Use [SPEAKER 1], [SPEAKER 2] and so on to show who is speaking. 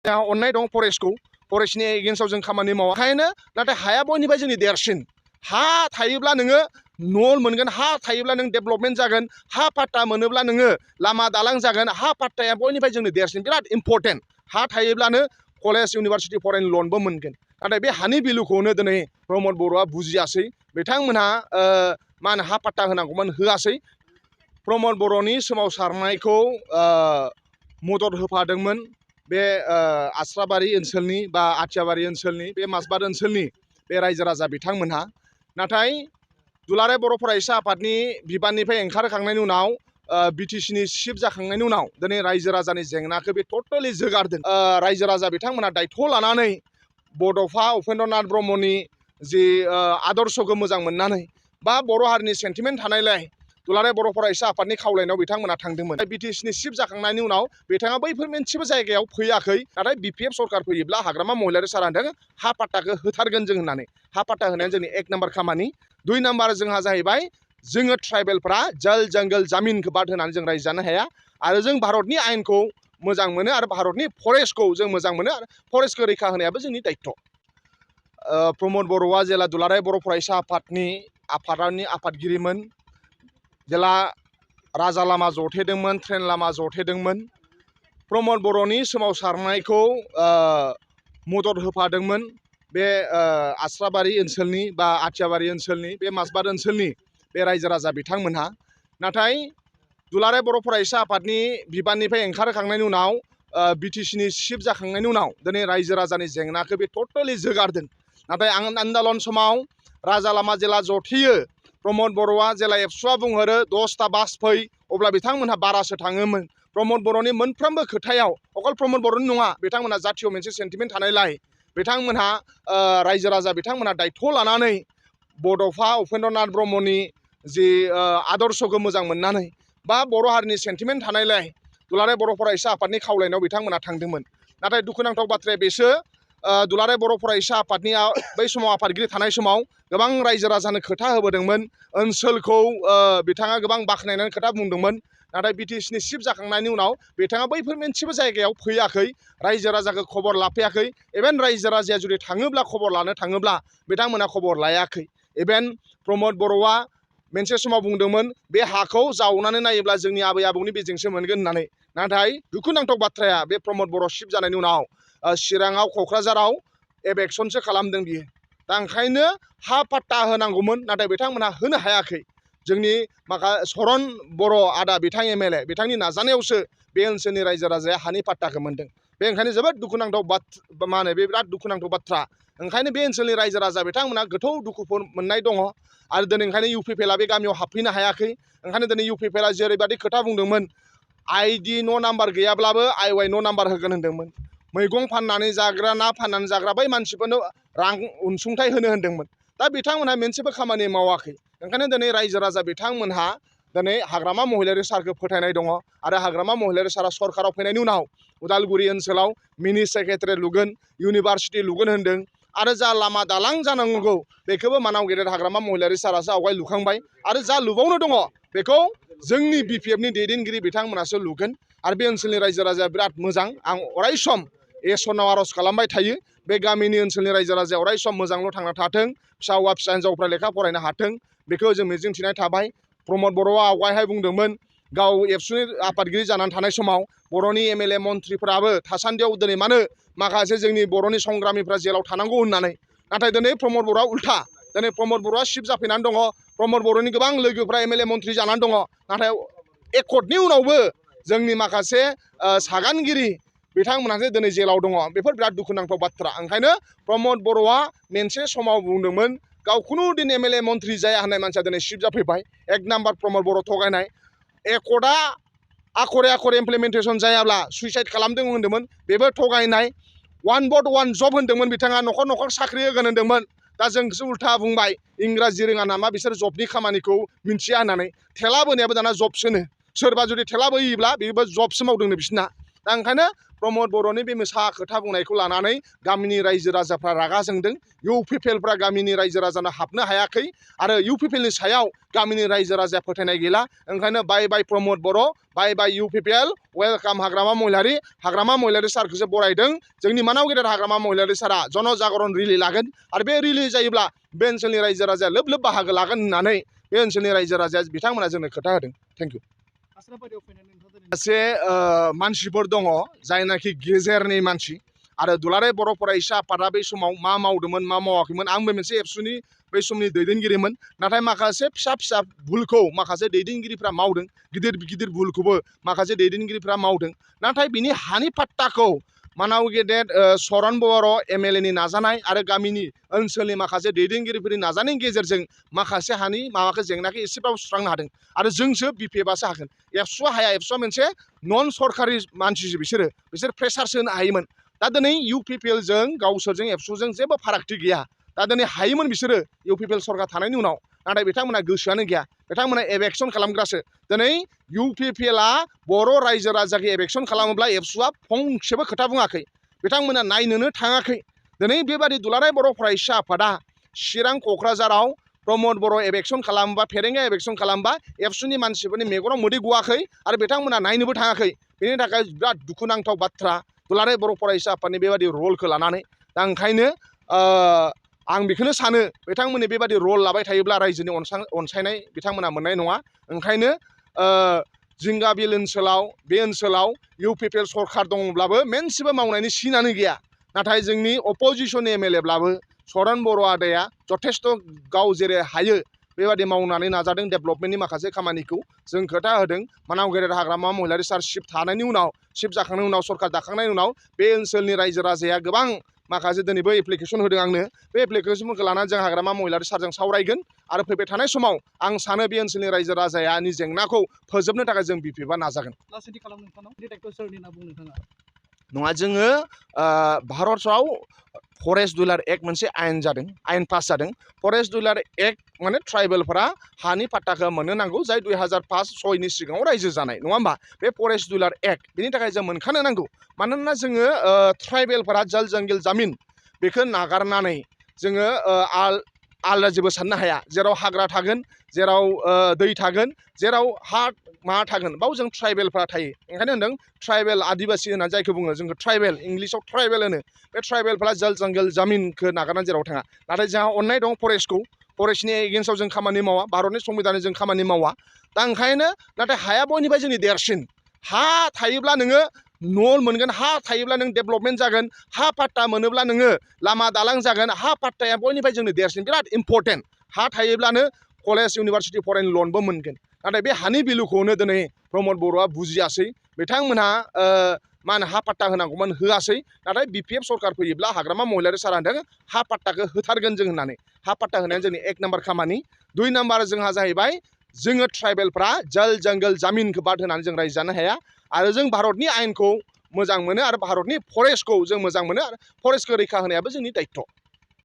[SPEAKER 1] अन्नाय दं फरेस्टनि एगेन्स्टआव जों खामानि मावा ओंखायनो नाथाय हाया बयनिफ्राय जोंनि देरसिन हा थायोब्ला नोङो न' मोनगोन हा थायोब्ला नों डेभेलपमेन्ट जागोन हा पाट्टा मोनोब्ला नोङो लामा दालां जागोन हा पाट्टाया बयनिफ्राय जोंनि देरसिन बिराद इम्परटेन्ट हा थायोब्लानो कलेज इउनिभारसिटि फरायनो लनबो मोनगोन नाथाय बे हानि भेलुखौनो दिनै रमद बर'आ बुजियासै बिथांमोनहा मा होनो हा पाट्टा होनांगौमोन होआसै प्रमद बर'नि सोमावसारनायखौ मदद होफादोंमोन बे आस्राबारि ओनसोलनि बा आथियाबारि ओनसोलनि बे माजबाद ओनसोलनि बे रायजो राजा बिथांमोनहा नाथाय दुलाराय बर' फरायसा आफादनि बिबाननिफ्राय ओंखारखांनायनि उनाव बिटिसिनि चिफ जाखांनायनि उनाव दिनै रायजो राजानि जेंनाखौ बे टटेलि जोगारदों रायजो राजा बिथांमोनहा दायथ' लानानै बड'फा उपेन्द्रनाथ ब्रह्मनि जि आदर्शखौ मोजां मोननानै बा बर' हारिनि सेन्टिमेन्ट थानायलाय दुलाराय बर' फरायसा आफादनि खावलायनायाव बिथांमोना थांदोंमोन बिटिसिनि चिफ जाखांनायनि उनाव बिथाङा बैफोर मोनसेबो जायगायाव फैयाखै नाथाय बिपिएफ सरकार फैयोब्ला हाग्रामा महिलारि सारा होनदों हा पाट्टाखौ होथारगोन जों होननानै हा पाट्टा होनाया जोंनि 1 नाम्बार खामानि 2 नाम्बार जोंहा जाहैबाय जोङो ट्राइबेलफ्रा जल जंगल जामिनखौ बाद होनानै जों रायजो जानो हाया आरो जों भारतनि आयेनखौ मोजां मोनो आरो भारतनि फरेस्टखौ जों मोजां मोनो आरो फरेस्टखौ रैखा होनायाबो जोंनि दायित्व प्रमद बर'आ जेला दुलाराय बर' फरायसा आफादनि आफादगिरिमोन जेला राजा लामा जथेदोंमोन ट्रेन लामा जथेदोंमोन प्रमद बर'नि सोमावसारनायखौ मदद होफादोंमोन बे आस्राबारि ओनसोलनि बा आथियाबारि ओनसोलनि बे माजबाद ओनसोलनि बे रायजो राजा बिथांमोनहा नाथाय दुलाराय बर' फरायसा आफादनि बिबाननिफ्राय ओंखारखांनायनि उनाव बिटिसिनि चिफ जाखांनायनि उनाव दिनै रायजो राजानि जेंनाखौ बे टटेलि जोगारदों नाथाय आन्दालन समाव राजा लामा जेला जथेयो प्रमद बर'आ जेला एबसुआ बुंहरो 10टा बास फै अब्ला बिथांमोनहा बारासो थाङोमोन प्रमद बर'नि मोनफ्रोमबो खोथायाव अकल प्रमद बर'नि नङा बिथांमोनहा जाथियाव मोनसे सेन्टिमेन्ट थानायलाय बिथांमोनहा रायजो राजा बिथांमोनहा दायथ' लानानै बड'फा उपेन्द्रनाथ ब्रह्मनि जि आदर्शखौ मोजां मोननानै बा बर' हारिनि सेन्टिमेन्ट थानायलाय दुलाराय बर' फरायसा आफादनि खावलायनायाव बिथांमोनहा थांदोंमोन नाथाय दुखुनांथाव बाथ्राया बेसो दुलाराय बर' फरायसा आफादनि बै समाव आफादगिरि थानाय समाव गोबां रायजो राजानो खोथा होबोदोंमोन ओनसोलखौ बिथाङा गोबां बाख्नायनानै खोथा बुंदोंमोन नाथाय बिटिसिनि चिफ जाखांनायनि उनाव बिथाङा बैफोर मोनसेबो जायगायाव फैयाखै रायजो राजाखौ खबर लाफैयाखै इभेन रायजो राजाया जुदि थाङोब्ला खबर लानो थाङोब्ला बिथांमोनहा खबर लायाखै इभेन प्रमद बर'आ मोनसे समाव बुंदोंमोन बे हाखौ जावनानै नायोब्ला जोंनि आबै आबौनि बेजोंसो मोनगोन होननानै नाथाय दुखुनांथाव बाथ्राया बे प्रमद बर' चिफ जानायनि उनाव चिराङाव क'क्राझाराव एबेक्सनसो खालामदों बियो दा ओंखायनो हा पाट्टा होनांगौमोन नाथाय बिथांमोनहा होनो हायाखै जोंनि सरन बर' आदा बिथां एमएलए बिथांनि नाजानायावसो बे ओनसोलनि रायजो राजाया हानि पाट्टाखौ मोनदों बे ओंखायनो जोबोद दुखुनांथाव मा होनो बे बिराद दुखुनांथाव बाथ्रा ओंखायनो बे ओनसोलनि रायजो राजा बिथांमोनहा गोथौ दुखुफोर मोननाय दङ आरो दिनै ओंखायनो इउपिपिएलआ बे गामियाव हाबफैनो हायाखै ओंखायनो दिनै इउपिपिएलआ जेरैबायदि खोथा बुंदोंमोन आइडि न' नाम्बार गैयाब्लाबो आइवाइ न' नाम्बार होगोन होनदोंमोन मैगं फाननानै जाग्रा ना फाननानै जाग्रा बै मानसिफोरनो रां अनसुंथाइ होनो होनदोंमोन दा बिथांमोनहा मोनसेबो खामानि मावाखै ओंखायनो दिनै रायजो राजा बिथांमोनहा दिनै हाग्रामा महिलारि सारखौ फोथायनाय दङ आरो हाग्रामा महिलारि सारा सरकाराव फैनायनि उनाव उदालगुरि ओनसोलाव मिनि सेक्रेटारि लुगोन इउनिभारसिटि लुगोन होनदों आरो जा लामा दालां जानांगौ बेखौबो मानाव गेदेर हाग्रामा महिलारि सारासो आवगाय लुखांबाय आरो जा लुबावनो दङ बेखौ जोंनि बिपिएफनि दैदेनगिरि बिथांमोनासो लुगोन आरो बे ओनसोलनि रायजो राजाया बिराद मोजां आं अराय सम इसोरनाव आर'ज खालामबाय थायो बे गामिनि ओनसोलनि रायजो राजाया अराय सम मोजांल' थांना थाथों फिसा हौवा फिसा हिन्जावफ्रा लेखा फरायनो हाथों बेखौ जों मिजिंथिनाय थाबाय प्रमद बर'आ आवगायहाय बुंदोंमोन गाव एबसुनि आफादगिरि जानानै थानाय समाव बर'नि एमएलए मन्थ्रिफोराबो थासान्दियाव दिनै मानो माखासे जोंनि बर'नि संग्रामिफ्रा जेलाव थानांगौ होननानै नाथाय दिनै प्रमद बर'आ उल्था दिनै प्रमद बर'आ चिफ जाफैनानै दङ प्रमद बर'नि गोबां लोगोफ्रा एमएलए मन्थ्रि जानानै दङ नाथाय एकर्डनि उनावबो जोंनि माखासे सागानगिरि बिथांमोनहासो दिनै जेलाव दङ बेफोर बिराद दुखुनांथाव बाथ्रा ओंखायनो प्रमद बर'आ मोनसे समाव बुंदोंमोन गाव खुनु दिन एमएलए मन्थ्रि जाया होननाय मानसिया दिनै चिफ जाफैबाय 1 नाम्बार प्रमद बर' थगायनाय एकर्डआ आखरे आखरे इमप्लिमेन्टेसन जायाब्ला सुइसाइड खालामदों होनदोंमोन बेबो थगायनाय 1 भट 1 जब होनदोंमोन बिथाङा न'खर न'खर साख्रि होगोन होनदोंमोन दा जोंसो उल्था बुंबाय इंराजि रोङा नामा बिसोर जबनि खामानिखौ मिन्थिया होननानै थेला बोनायाबो दाना जबसोनो सोरबा जुदि थेला बोयोब्ला बेबो जबसो मावदोंनो बिसिना दा ओंखायनो प्रमद बर'नि बे मोसा खोथा बुंनायखौ लानानै गामिनि रायजो राजाफ्रा रागा जोंदों। इउपिपिएलफ्रा गामिनि रायजो राजानो हाबनो हायाखै आरो इउपिपिएलनि सायाव गामिनि रायजो राजाया फोथायनाय गैला। ओंखायनो बाय बाय प्रमद बर', बाय बाय इउपिपिएल, वेलकाम हाग्रामा महिलारि सारखौसो बरायदों। जोंनि मानाव गेदेर हाग्रामा महिलारि सारा जनजागरन रिलि लागोन आरो बे रिलि जायोब्ला बे ओनसोलनि रायजो राजाया लोब लोब बाहागो लागोन होननानै बे ओनसोलनि रायजो राजाया बिथांमोना जोंनो खोथा होदों। Thank you. माखासे मानसिफोर दङ जायनाखि गेजेरनि मानसि आरो दुलाराय बर' फरायसा आफादा बै समाव मा मावदोंमोन मा मावाखैमोन। आंबो मोनसे एबसुनि बै समनि दैदेनगिरिमोन। नाथाय माखासे फिसा फिसा भुलखौ माखासे दैदेनगिरिफ्रा मावदों, गिदिर गिदिर भुलखौबो माखासे दैदेनगिरिफ्रा मावदों। नाथाय बिनि हानि पाट्टाखौ मानाव गेदेर सरन बर' एमएलएनि नाजानाय आरो गामिनि ओनसोलनि माखासे दैदेनगिरिफोरनि नाजानायनि गेजेरजों माखासे हानि माबाखौ जेंनाखौ एसेबाबो सुस्रांनो हादों आरो जोंसो बिपिएफआसो हागोन। एबसुआ हाया। एबसुआ मोनसे नन सरकारि मानसिसो बिसोर प्रेसारसो होनो हायोमोन। दा दिनै इउपिपिएलजों गावसोरजों एबसुजों जेबो फारागथि गैया। दा दिनै हायोमोन बिसोरो इउपिपिएल सरकार थानायनि उनाव, नाथाय बिथांमोना गोसोआनो गैया। बिथांमोना एभेक्सन खालामग्रासो। दिनै इउपिपिएलआ बर' रायजो राजाखौ एभेक्सन खालामोब्ला एबसुआ फंसेबो खोथा बुङाखै। बिथांमोना नायनोनो थाङाखै। दिनै बेबादि दुलाराय बर' फरायसा आफादा चिरां क'क्राझाराव प्रमद बर' एभेक्सन खालामबा, फेरेंगा एभेक्सन खालामबा एबसुनि मानसिफोरनि मेगनाव मोदै गवाखै आरो बिथांमोना नायनोबो थाङाखै। बेनि थाखाय बिराद दुखुनांथाव बाथ्रा दुलाराय बर' फरायसा आफादनि बेबादि रलखौ लानानै। दा ओंखायनो आं बेखौनो सानो बिथांमोननि बेबादि रल लाबाय थायोब्ला रायजोनि अनसायनाय बिथांमोना मोननाय नङा। ओंखायनो जिंगाबिल ओनसोलाव बे ओनसोलाव इउपिपिएल सरकार दङब्लाबो मोनसेबो मावनायनि सिनानो गैया। नाथाय जोंनि अपोजिसन एमएलएब्लाबो सरन बर' आदाया जथेस्थ' गाव जेरै हायो बेबादि मावनानै नाजादों डेभेलपमेन्टनि माखासे खामानिखौ। जों खोथा होदों मानाव गेदेर हाग्रामा महिलारि सार शिफ्ट थानायनि उनाव, शिफ्ट जाखांनायनि उनाव, सरकार दाखांनायनि उनाव बे ओनसोलनि रायजो राजाया गोबां माखासे दिनैबो एप्लिकेसन होदों आंनो। बे एप्लिकेसनफोरखौ लानानै जों हाग्रामा महिलारि सारजों सावरायगोन आरो फैबाय थानाय समाव आं सानो बे ओनसोलनि रायजो राजानि जेंनाखौ फोजोबनो थाखाय जों बिपिएफआ नाजागोन। नङा, जोङो भारतआव फरेस्ट डुलार एक्ट मोनसे आयेन जादों, आयेन पास जादों। फरेस्ट डुलार एक्ट माने ट्राइबेलफोरा हानि पाट्टाखौ मोननो नांगौ, जाय 2005-06नि सिगाङाव रायजो जानाय, नङा होमबा? बे फरेस्ट डुलार एक्ट बेनि थाखाय जों मोनखानो नांगौ। मानोना जोङो ट्राइबेलफोरा जल जंगल जामिन बेखौ नागारनानै जोङो आलादा जेबो साननो हाया। जेराव हाग्रा थागोन, जेराव दै थागोन, जेराव हा मा थागोन, बाव जों ट्राइबेलफ्रा थायो। ओंखायनो होनदों ट्राइबेल आदिबासि होनना जायखौ बुङो जोंखौ ट्राइबेल, इंलिसाव ट्राइबेल होनो। बे ट्राइबेलफ्रा जल जंगल जामिनखौ नागारनानै जेराव थाङा। नाथाय जोंहा अननाय दं फरेस्टखौ, फरेस्टनि एगेन्स्टआव जों खामानि मावा, भारतनि संबिधानजों जों खामानि मावा। दा ओंखायनो नाथाय हाया बयनिफ्राय जोंनि देरसिन। हा थायोब्ला नोङो न' मोनगोन, हा थायोब्ला नों डेभेलपमेन्ट जागोन, हा पाट्टा मोनोब्ला नोङो लामा दालां जागोन। हा पाट्टाया बयनिफ्राय जोंनि देरसिन, बिराद इम्परटेन्ट। हा थायोब्लानो कलेज इउनिभारसिटि फरायनो लनबो मोनगोन। नाथाय बे हानि भेलुखौनो दिनै प्रमद बर'आ बुजियासै। बिथांमोनहा मा होनो हा पाट्टा होनांगौमोन, होआसै। नाथाय बिपिएफ सरकार फैयोब्ला हाग्रामा महिलारि सारा होनदों हा पाट्टाखौ होथारगोन जों होननानै। हा पाट्टा होनाया जोंनि 1 नाम्बार खामानि। 2 नाम्बार जोंहा जाहैबाय जोङो ट्राइबेलफ्रा जल जंगल जामिनखौ बाद होनानै जों रायजो जानो हाया आरो जों भारतनि आयेनखौ मोजां मोनो आरो भारतनि फरेस्टखौ जों मोजां मोनो आरो फरेस्टखौ रैखा होनायाबो जोंनि दायित्व'।